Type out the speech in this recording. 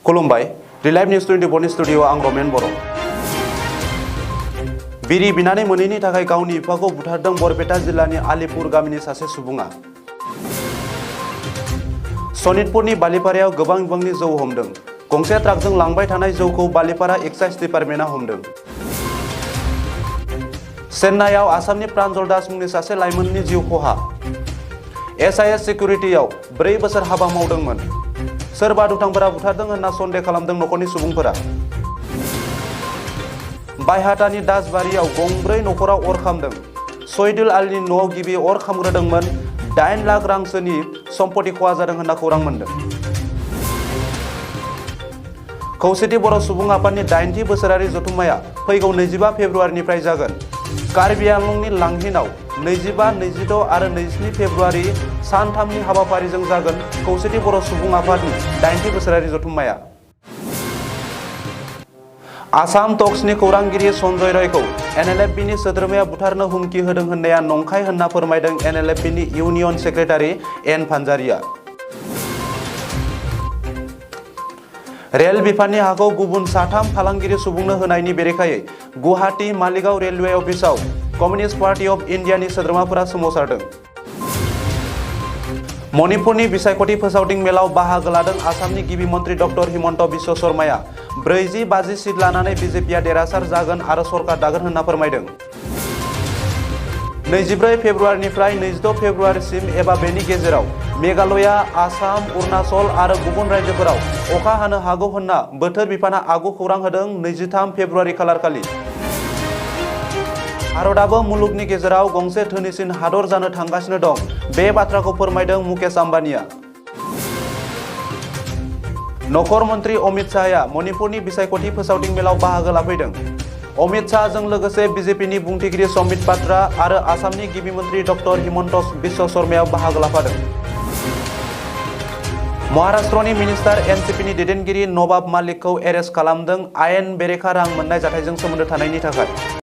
खुलुमबाय रिलाइभ निउस 24 नि स्टुडिअ आं रमेन बर'। बिरि बिनानै मोनैनि थाखाय गावनि बिफाखौ बुथारदों बरपेटा जिल्लानि आलिपुर गामिनि सासे सुबुङा। सनितपुरनि बालिपारायाव गोबां बिबांनि जौ हमदों। गंसे ट्राकजों लांबाय थानाय जौखौ बालिपारा एक्साइज डिपार्टमेन्टआ हमदों। चेन्नाईआव आसामनि प्रान्जल दास मुंनि सासे लाइमोननि जिउ खहा। एसआइएस सिकिउरिटियाव 4 बोसोर हाबा मावदोंमोन। सोरबा दुथांफोरा बुथारदों होनना सन्देह खालामदों नखरनि सुबुंफोरा। बायहाटानि दासबारियाव गंब्रै नखराव अर खामदों। सहिदुल आलीनि न'आव गिबि अर खामग्रोदोंमोन। 8 लाख रांसोनि सम्पति खहा जादों होनना खौरां मोन्दों। खौसेथि बर' सुबुं आफादनि 80थि बोसोरारि जथुम्माया फैगौ 25 फेब्रुवारिनिफ्राय जागोन। कार्बि आंलंनि लांहिनाव 25, 26 आरो 27 फेब्रुवारि सानथामनि हाबाफारिजों जागोन खौसेथि बर' सुबुं आफादनि 80थि बोसोरारि जथुम्माया। आसाम टक्सनि खौरांगिरि सन्जय रयखौ एनएलएफबिनि सोद्रोमाया बुथारनो हुमखि होदों होननाया नंखाय होनना फोरमायदों एनएलएफबिनि इउनियन सेक्रेटारि एन फानजारिया। रेल बिफाननि हाखौ गुबुन 3 फालांगिरि सुबुंनो होनायनि बेरेखायै गुवाहाटी मालिगाव रेलवे अफिसाव कमिउनिस्ट पार्टी अफ इन्डियानि सोद्रोमाफोरा सोमावसारदों। मणिपुरनि बिसायख'थि फोसावदिं मेलाव बाहागो लादों आसामनि गिबि मन्त्रि डक्टर हिमन्त बिश्व शर्माया 40-50 सिट लानानै बिजेपिआ देरहासार जागोन आरो सरकार दागोन होनना फोरमायदों। 24 फेब्रुवारिनिफ्राय 26 फेब्रुवारिसिम एबा बेनि गेजेराव मेघालया, आसाम, अरुणाचल आरो गुबुन रायजोफोराव अखा हानो हागौ होनना बोथोर बिफाना आगु खौरां होदों। 23 फेब्रुवारि खालारखालि भारतआबो मुलुगनि गेजेराव गंसे धोनिसिन हादर जानो थांगासिनो दं। बे बाथ्राखौ फोरमायदों मुकेश आम्बानीआ। नखर मन्त्रि अमित शाहया मणिपुरनि बिसायख'थि फोसावदिं मेलाव बाहागो लाफैदों। अमित शाहजों लोगोसे बिजेपिनि बुंथिगिरि समित पात्रा आरो आसामनि गिबि मन्त्रि डक्टर हिमन्त बिश्व शर्माया बाहागो लाफादों। महाराष्ट्रनि मिनिस्टार एनसिपिनि दैदेनगिरि नवाब मालिकखौ एरेस्ट खालामदों आयेन बेरेखा रां मोननाय जाथायजों सोमोन्दो थानायनि थाखाय।